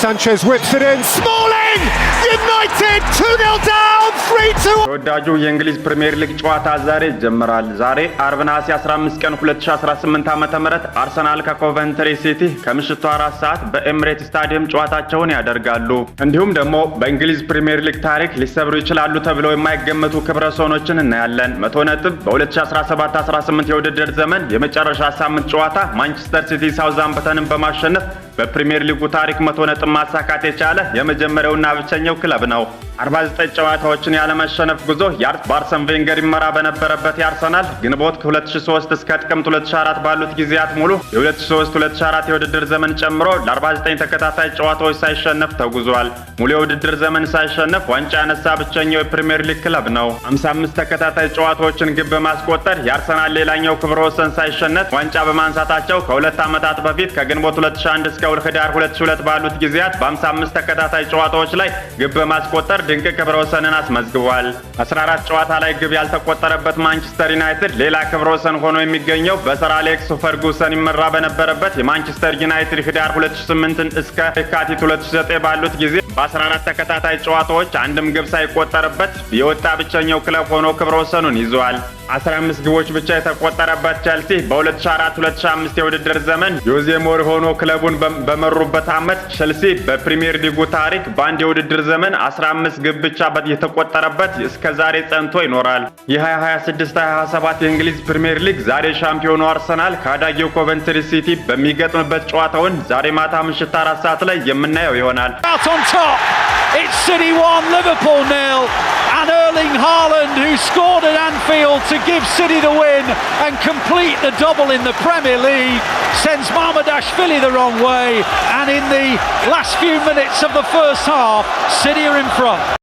Sanchez whips it in. Smalling! United 2-0 down, 3-2. ተወዳጁ የእንግሊዝ ፕሪምየር ሊግ ጨዋታ ዛሬ ይጀምራል። ዛሬ አርብ ነሐሴ 15 ቀን 2018 ዓ.ም አርሰናል ከኮቨንትሪ ሲቲ ከምሽቱ 4 ሰዓት በኤምሬት ስታዲየም ጨዋታቸውን ያደርጋሉ። እንዲሁም ደግሞ በእንግሊዝ ፕሪምየር ሊግ ታሪክ ሊሰብሩ ይችላሉ ተብለው የማይገመቱ ክብረ ወሰኖችን እናያለን። 100 ነጥብ በ2017-18 የውድድር ዘመን የመጨረሻ ሳምንት ጨዋታ ማንቸስተር ሲቲ ሳውዛምፕተንን በማሸነፍ በፕሪምየር ሊጉ ታሪክ 100 ነጥብ ማሳካት የቻለ የመጀመሪያውና ብቸኛው ክለብ ነው። 49 ጨዋታዎችን ያለመሸነፍ ጉዞ በአርሰን ቬንገር ይመራ በነበረበት የአርሰናል ግንቦት 2003 እስከ ጥቅምት 2004 ባሉት ጊዜያት ሙሉ የ2003-2004 የውድድር ዘመን ጨምሮ ለ49 ተከታታይ ጨዋታዎች ሳይሸነፍ ተጉዟል። ሙሉ የውድድር ዘመን ሳይሸነፍ ዋንጫ ያነሳ ብቸኛው የፕሪምየር ሊግ ክለብ ነው። 55 ተከታታይ ጨዋታዎችን ግብ በማስቆጠር የአርሰናል ሌላኛው ክብረ ወሰን ሳይሸነፍ ዋንጫ በማንሳታቸው ከ2 ዓመታት በፊት ከግንቦት 2001 እስከ ህዳር 2002 ባሉት ጊዜያት በ55 ተከታታይ ጨዋታዎች ላይ ግብ በማስቆጠር ድንቅ ክብረ ወሰንን አስመዝግቧል። 14 ጨዋታ ላይ ግብ ያልተቆጠረበት ማንቸስተር ዩናይትድ ሌላ ክብረ ወሰን ሆኖ የሚገኘው በሰር አሌክስ ፈርጉሰን ይመራ በነበረበት የማንቸስተር ዩናይትድ ህዳር 2008 እስከ የካቲት 2009 ባሉት ጊዜ በ14 ተከታታይ ጨዋታዎች አንድም ግብ ሳይቆጠርበት የወጣ ብቸኛው ክለብ ሆኖ ክብረ ወሰኑን ይዟል። 15 ግቦች ብቻ የተቆጠረበት ቸልሲ በ2004-2005 የውድድር ዘመን ጆዜ ሞሪንሆ ክለቡን በመሩበት ዓመት ቸልሲ በፕሪሚየር ሊጉ ታሪክ በአንድ የውድድር ዘመን 15 ግብ ብቻ የተቆጠረበት እስከ ዛሬ ጸንቶ ይኖራል። የ2026-27 የእንግሊዝ ፕሪሚየር ሊግ ዛሬ ሻምፒዮኑ አርሰናል ከአዳጊው ኮቨንትሪ ሲቲ በሚገጥምበት ጨዋታውን ዛሬ ማታ ምሽት 4 ሰዓት ላይ የምናየው ይሆናል። Out on top. It's City 1, Liverpool 0. And Erling Haaland, who scored at Anfield to give City the win and complete the double in the Premier League, sends Mamardashvili the wrong way. And in the last few minutes of the first half, City are in front.